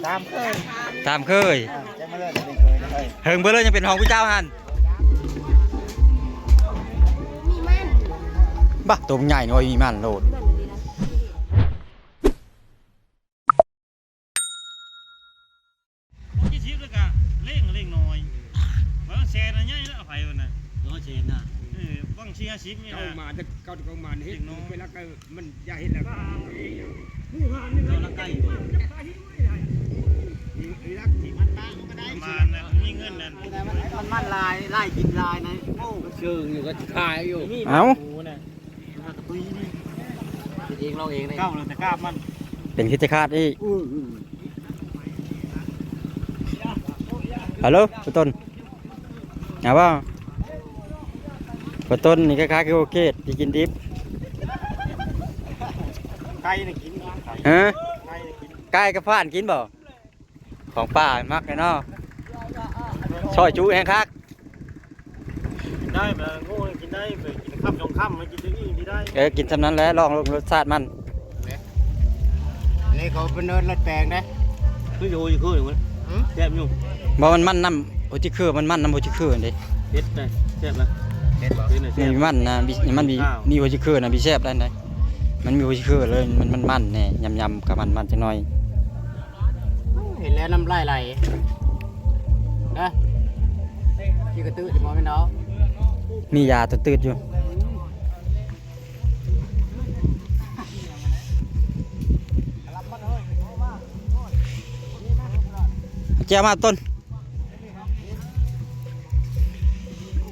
ຕາມເຄີຍ ຕາມເຄີຍ ເອີ ແຕ່ມາເລີຍເປັນເຄີຍເລີຍ ເຫິງເບີເລີຍຍັງເປັນຂອງຜູ້ເຈົ້າຫັ້ນ ມີມັນ ບະ ໂຕໃຫຍ່ນ້ອຍມີມັນໂລດ. ຫົກເຈັດສິບແລ້ວກະເລັ່ງ ເລັ່ງນ້ອຍ ວ່າແສນນະໃຫຍ່ແລ້ວ ໃຜມັນນະ ຮ້ອຍແສນນະ ເອີ ຫວັງສີ່ຫ້າສິບນີ້ນະ ເອົາມາແຕ່ເກົ່າ ເອົາມາເຮັດເປັນລະກະ ມັນຢ່າເຮັດລະກະ ເອົາລະໄກ່ ປະມານນັ້ນ ມີເງິນນັ້ນ ມັນ ມັນຫຼາຍ ຫຼາຍກິນຫຼາຍນະ ໂອ້ ເຊີງຢູ່ກໍຂາຍຢູ່ ເອົາ ເຮັດເອງລອງເອງເດ້ ເກົ່າແລ້ວແຕ່ກາບມັນ ເປັນຄືຈະຂາດອີກ. ອື ອື ຮັລໂຫຼ ປາຕົ້ນ ເອົາບໍ່? ປາຕົ້ນນີ້ຄ້າຍໆຄືໂອເຄ ຊິກິນດິບ ໄກ່ນີ້ກິນ ຮະ? ໄກ່ນີ້ກິນ ໄກ່ກັບຟານກິນບໍ່? ຂອງປ່າມັກແຫຼະເນາະ ຊອຍຈຸແຮງຄັກ ກິນໄດ້ ແບບໂງ່ກິນໄດ້ ໄປກິນຄຳສອງຄຳ ມາກິນຢູ່ນີ້ໄດ້ ເອີ ກິນຊ່ຳນັ້ນແຫຼະ ລອງລົດຊາດມັນ ອັນນີ້ເຂົາເປັນເນີດລັດແປງເດ້ ຄືຢູ່ ຢູ່ຄື ຫືມ ແຊບຢູ່ ບໍ່ ມັນມັນນຳຫົວຈິເຄື ມັນມັນນຳຫົວຈິເຄືຫັ້ນເດ້ ເຜັດນະ ແຊບນະ ເຜັດບໍ່? ເຜັດນະ ແຊບ ນີ້ມັນນະ ມີ ມັນມີ ມີຫົວຈິເຄືນະ ມີແຊບໄດ້ໃດ ມັນມີຫົວຈິເຄືເລີຍ ມັນມັນໆແດ່ ຍຳໆກະມັນໆຈັກໜ້ອຍ. ເຫັນແລ້ວນ້ຳລາຍໄຫຼ ນະ ຂີ້ກະຕື້ຊິບໍ່ແມ່ນດອກ ມີຢາຕົວຕືດຢູ່ ແຈ່ວມາຕົ້ນ.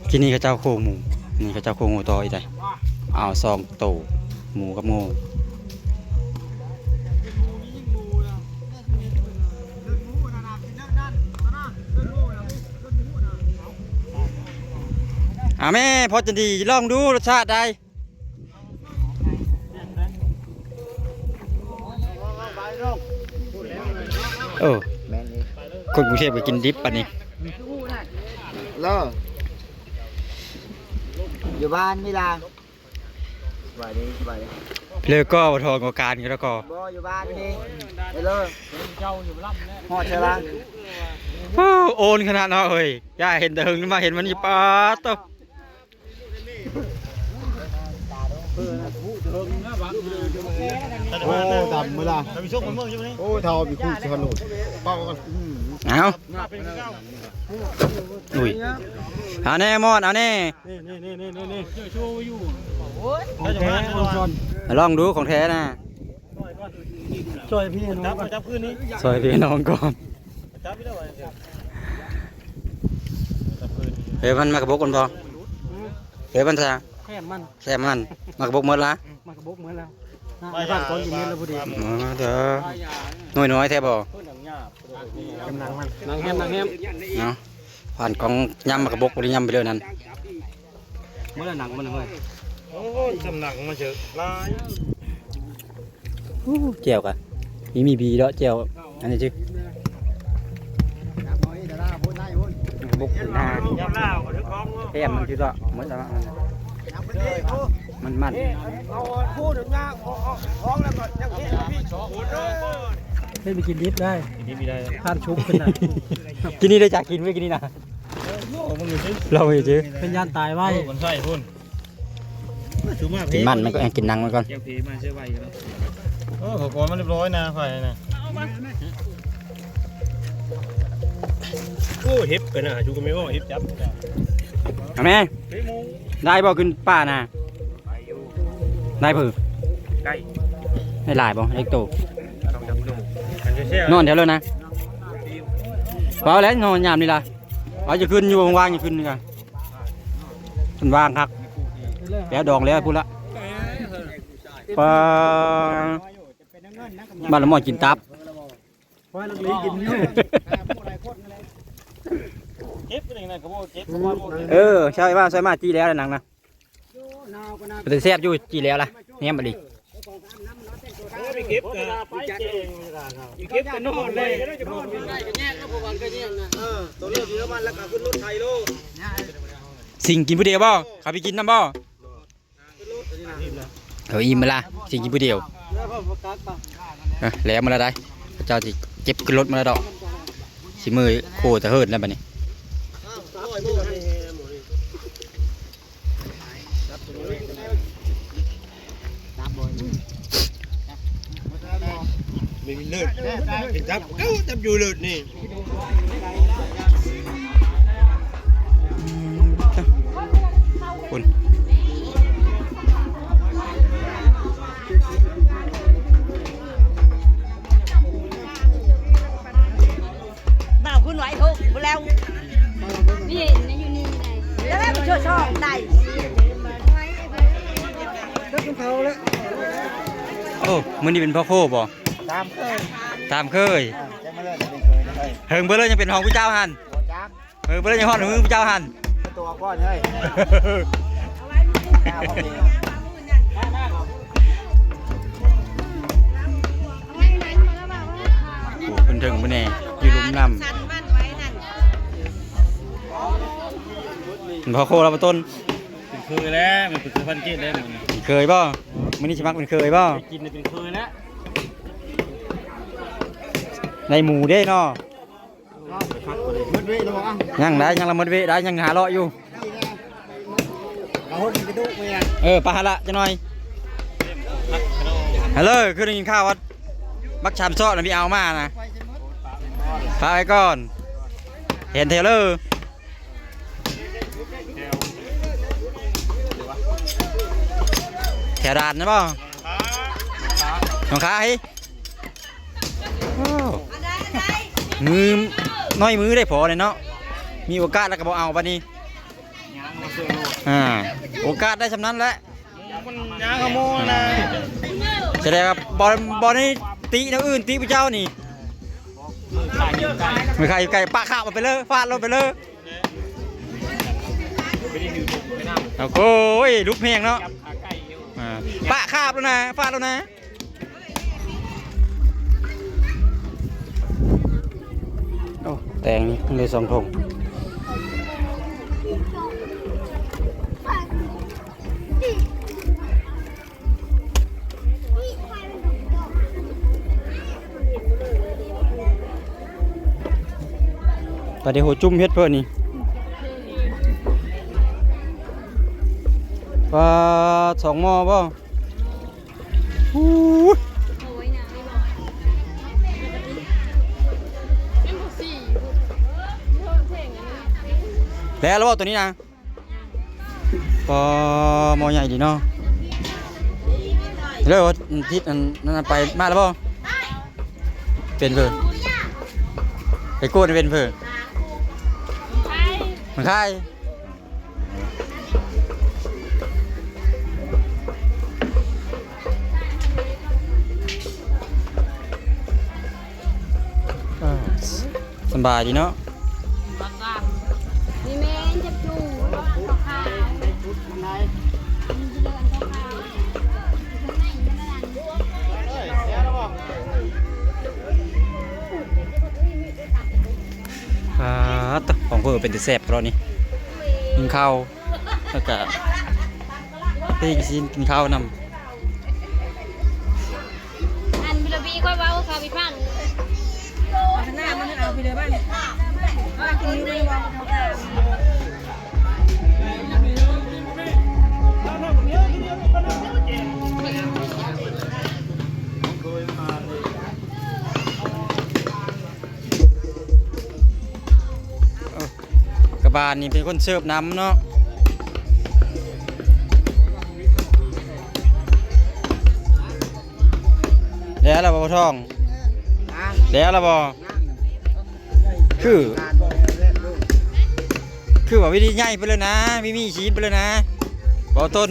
ທີ່ນີ້ເຂົາເຈົ້າໂຄງໝູ ນີ້ເຂົາເຈົ້າໂຄງງົວຕໍ່ອີກໃດ ເອົາສອງໂຕ ໝູກັບງົວ ອາແມ່ ພໍຈະດີ ລອງດູລົດຊາດໃດ. ເອີ ແມ່ນອີກ ຄົນກຸງເທບກໍກິນດິບປານນີ້ ເລີ ຢູ່ບ້ານມີລາ ສະບາຍດີ ສະບາຍດີ ເລີກໍບໍ່ທອງກໍການຢູ່ແລ້ວກໍ ບໍ່ ຢູ່ບ້ານນີ້ ເລີ ຮອດເທື່ອລະ ໂອ້ ໂອນຂະໜາດເນາະເຮີ້ຍ ຢ່າເຫັນແຕ່ເຫິງມາເຫັນມັນຢູ່ ປາດໂທ້. ໂອ້ ດຳເວລາ ໂອ້ ເຖົ້າມີຄູ່ຊິຮອດໂລດ ເປົ່າກັນ ເອົາ ອຸ້ຍ ເອົາແນ່ມອດ ເອົາແນ່ ນີ້ໆໆໆ ຂອງແທ້ ລອງດູຂອງແທ້ນະ ຊ່ອຍພີ່ນ້ອງ ຈັບ ຈັບຄືນນີ້ ຊ່ອຍພີ່ນ້ອງກ່ອນ ເຮີ້ຍ ມັນມາກະບົກມັນບໍ່? ເຮີ້ຍ ມັນຊະ ແຄມມັນ ແຄມມັນ ມາກະບົກໝົດລະ? ມາກະບົກໝົດລະ ນະ ໃນບ້ານກ່ອນກິນເມັດລະພໍດີ ເອີ ເດີ ໜ່ວຍນ້ອຍແທ້ບໍ່? ກຳລັງມັນ ໜັງແຮມ ໜັງແຮມ ເນາະ ຜ່ານກອງຍຳມາກະບົກ ບໍ່ໄດ້ຍຳໄປເລີຍນັ້ນ. ມື້ລະໜັງມັນເຮີ້ຍ ໂອ້ຍ ສຳໜັງມາເຈີຫຼາຍ ໂອ້ ແຈ່ວກະມີ ມີບີເນາະ ແຈ່ວ ອັນນີ້ຊິ ບົກໜ້າ ແກ້ມມັນຊິເນາະ ໝົດແລ້ວ ມັນ ມັນ ເຮັດໄປກິນດິບໄດ້ ກິນດິບໄດ້ ທ່ານຊຸບເພິ່ນນະ ກິນນີ້ໄດ້ຈາກກິນໄວ້ກິນນີ້ນະ. ລອງເບິ່ງຊື່ ລອງເບິ່ງຊື່ ເພິ່ນຢ້ານຕາຍໄວ ໂອ້ ມັນໃສ່ພຸ້ນ ກິນມັນ ມັນກໍກິນໜັງມັນກ່ອນ ແກ້ວເພມາເຊື່ອໄວຢູ່ແລ້ວ ເອີ ເຂົາກອນມາຮຽບຮ້ອຍນະ ໄຟນະ ໂອ້ ເຫັບກັນນະ ຢູ່ກໍແມ່ນວ່າເຫັບຈັບ ເອົາແມ່ ໄດ້ບໍ່ຂຶ້ນປ່ານະ? ໄດ້ເພິ່ນ ໄດ້ ໄດ້ຫຼາຍບໍ່? ເລັກໂຕ ສອງສາມໂຕ ນອນແຖວເລີຍນະ ເວົ້າແລ້ວນອນຍາມນີ້ລະ ເອົາ ຈະຂຶ້ນຢູ່ ວ່າງໆ ຈະຂຶ້ນນີ້ກະ ເພິ່ນວ່າງຄັກ ແລ້ວດອງແລ້ວພຸ້ນລະ ປາ ບ້ານລະໝອຍກິນຕັບ ເອີ ໃຊ່ວ່າ ໃຊ່ມາ ຈີ່ແລ້ວນະ ໜັງນະ ເປັນຕາແຊບຢູ່ ຈີ່ແລ້ວລະ ແນມອີ່ຫຼີ ໄປເກັບກະ ໄປເກັບກະນອນເລີຍ ຊິງກິນຜູ້ດຽວບໍ່? ເຂົາໄປກິນນຳບໍ່? ເຂົາອີ່ມແລ້ວລະ ຊິງກິນຜູ້ດຽວ ເອີ ແລ້ວມາລະໄດ໋ ເຂົາເຈົ້າຊິ ກັບຂຶ້ນລົດມາແລ້ວດອກ ຊິເມືອໂຄຕະເຫີດແລ້ວບັດນີ້. ເລີດ ເປັນຈັບເກົ້າ ຈັບຢູ່ເລີດນີ້ ພຸ້ນ. ບ່າວຄືໜ້ອຍໂທກບໍ່ແລ້ວ ນີ້ ນີ້ຢູ່ນີ້ໄດ ແລ້ວໄປຊົ່ວຊ່ອງໄດ້ ໂອ້ ມື້ນີ້ເປັນພໍ່ໂຄບໍ່? ຕາມເຄີຍ ຕາມເຄີຍ ເອີ ເຖິງເບີດແລ້ວຍັງເປັນຮອງຜູ້ເຈົ້າຫັ້ນ ບໍ່ຈັກ ເອີ ເບີດແລ້ວຍັງຮອດມືຜູ້ເຈົ້າຫັ້ນ ຕົວກ່ອນເຮີ້ຍ. ໂອ້ ເພິ່ນເຖິງພຸ້ນແດ່ ຢູ່ລຸ່ມນ້ຳ ພໍ່ໂຄລາວປະຕົ້ນ ເປັນເຄີຍແລ້ວ ມັນເປັນເຄີຍພັນເຈັດແລ້ວ ເຄີຍບໍ່? ມື້ນີ້ສະໝັກເປັນເຄີຍບໍ່? ໄດ້ກິນເປັນເຄີຍແລ້ວ ໄດ້ໝູເດ້ເນາະ. ຍັງໄດ້ ຍັງລະໝົດເວໄດ້ ຍັງຫາເລາະຢູ່ ເອີ ໄປຫາລະຈັກໜ່ອຍ. ຮາໂລ ຄືໄດ້ຍິນຂ່າວວ່າບັກຊາມຊອກນະ ມີເອົາມານະ ພາໄປກ່ອນ ເຫັນເທເລີ ແຖວດ່ານນະບໍ່? ໜອງຄາຍ ໂອ້ ມື ນ້ອຍມືໄດ້ພໍແລ້ວເນາະ ມີໂອກາດແລ້ວກໍບໍ່ເອົາບັດນີ້ ອ່າ ໂອກາດໄດ້ສ່ຳນັ້ນແຫຼະ ມັນຍາກຂະໂມຍນະ ສະແດງວ່າບໍ່ ບໍ່ໄດ້ຕິແນວອື່ນ ຕິຜູ້ເຈົ້ານີ້ ມືຂາຍຢູ່ໄກ ປະຄາບເອົາໄປເລີຍ ຟາດລົງໄປເລີຍ. ໂອ້ຍ ລຸບແຮງເນາະ ອ່າ ປະຄາບແລ້ວນະ ຟາດແລ້ວນະ. ໂອ້ ແຕງນີ້ໄດ້ສອງຖົງ. ປາເດໂຫຈຸ້ມເຮັດເພິ່ນນີ້ ປາ ສອງໝໍ້ບໍ່? ອູ້ຍ ແລ້ວລະບໍ່ໂຕນີ້ນະ? ປໍ ໝໍ້ໃຫຍ່ດີເນາະ. ເລີຍທິດອັນນັ້ນໄປ ມາແລ້ວບໍ່? ເປັນເພີ ໄປກວດເປັນເພີ ມັນຄາຍ. ເອີ ສຳບາຍດີເນາະ. ນີ້ແມ່ນຈັກຈູ່ ຂາວໆ ອ່າ ຂອງເພິ່ນເປັນຕາແຊບເນາະນີ້ ກິນເຂົ້າ ແລ້ວກະ ໄປກິນຊີ້ນກິນເຂົ້ານຳ. ອັນບິລະບີຂ້ອຍເວົ້າເຂົາໄປຟັງ ເອົາໜ້າມັນເອົາໄປເລີຍບ້ານ ເອົາກິນຢູ່ໃນວອງ. ກະບານນີ້ເປັນຄົນເສີບນຳເນາະ. ແລ້ວລະບໍ່ທອງ? ຮະ? ແລ້ວລະບໍ່? ຄື ຄືວ່າວິທີໃຫຍ່ໄປເລີຍນະ ມີມີຊີນໄປເລີຍນະ ບໍ່ຕົ້ນ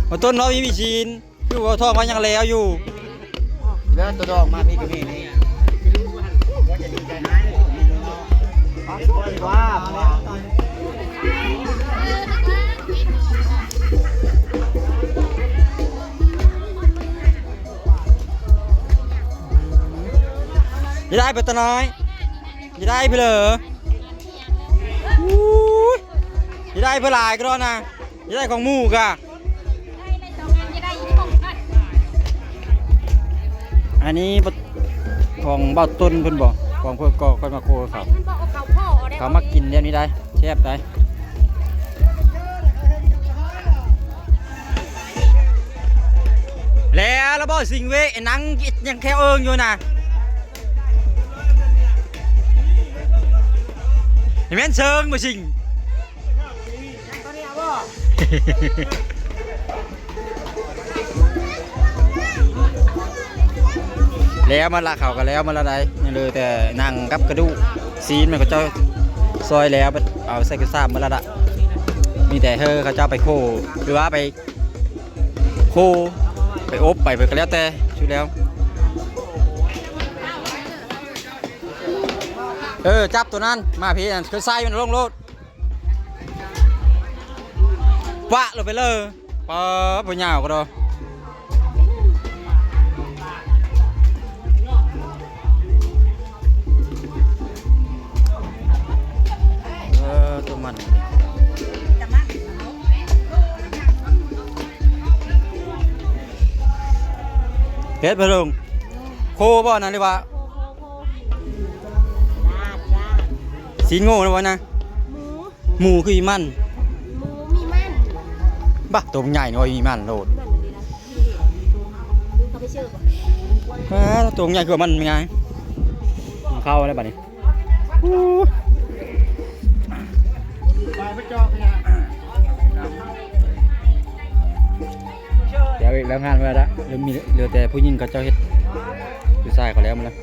ບໍ່ຕົ້ນເນາະ ມີມີຊີນ. ຄືວ່າທອງວ່າຍັງແລ້ວຢູ່ ແລ້ວຕົວດອກມາ ພີ່ກໍມີນີ້ ວ່າຈະດີໃຈຮ້າຍ ຢ່າໄດ້ໄປຕານ້ອຍ ຢ່າໄດ້ໄປເລີຍ. ອູ້ຍ ຊິໄດ້ເພື່ອຫຼາຍກໍດອນນະ ຊິໄດ້ຂອງໝູ່ກະ ອັນນີ້ ຂອງເບົາຕົ້ນເພິ່ນບໍ ຂອງເພິ່ນກໍຄ່ອຍມາໂຄເຂົາ ມັນບໍ່ເອົາເຂົ້າພໍ້ເດ້ ເຂົາມັກກິນແນວນີ້ໄດ໋ ແຊບໄດ໋. ແລ້ວລະບໍ ຊິງເວຍ ນັ່ງຫຍັງແຄວເອີງຢູ່ນະ ແມ່ນເຊີງບໍ່ຊິງ. ແລ້ວໝົດລະ ເຂົາກໍແລ້ວໝົດລະໄດ໋ ຍັງເຫຼືອແຕ່ໜັງກັບກະດູກ ຊີ້ນມັນເຂົາເຈົ້າຊອຍແລ້ວ ເອົາໃສ່ກະສາບໝົດລະດະ ມີແຕ່ເຮີເຂົາເຈົ້າໄປໂຄ ຫຼືວ່າໄປໂຄ ໄປອົບໄປ ໄປກໍແລ້ວແຕ່ສຸດແລ້ວ. ເອີ ຈັບໂຕນັ້ນ ມາພີ້ນັ້ນ ຄືໃສ່ມັນລົງໂລດ. ປະລົງໄປເລີຍ ປະ ບໍ່ຍາວກໍດອກ. ເອີ ຕົວມັນ ເຮັດບໍ່ລຸງ ໂຄບໍ່ນັ້ນ ຫຼືວ່າ ໂຄ ໂຄ ໂຄ ລາດ ລາດ ຊີ້ນງົວນະບໍ່ນະ? ໝູ ໝູຄືມີມັນ ໝູມີມັນ ບາ ໂຕໃຫຍ່ນີ້ມີມັນໂລດ ມັນອັນນີ້ນະ ເຂົ້າໄປເຊີບ ເອີ ໂຕໃຫຍ່ຄືມັນງ່າຍ ເຂົ້າແລ້ວບາດນີ້ ດຽວອີກແລ້ວງານເວລາ ເຫຼືອມີ ເຫຼືອແຕ່ຜູ້ຍິງເຂົາເຈົ້າເຮັດ ຜູ້ຊາຍເຂົາແລ້ວໝົດແລ້ວ.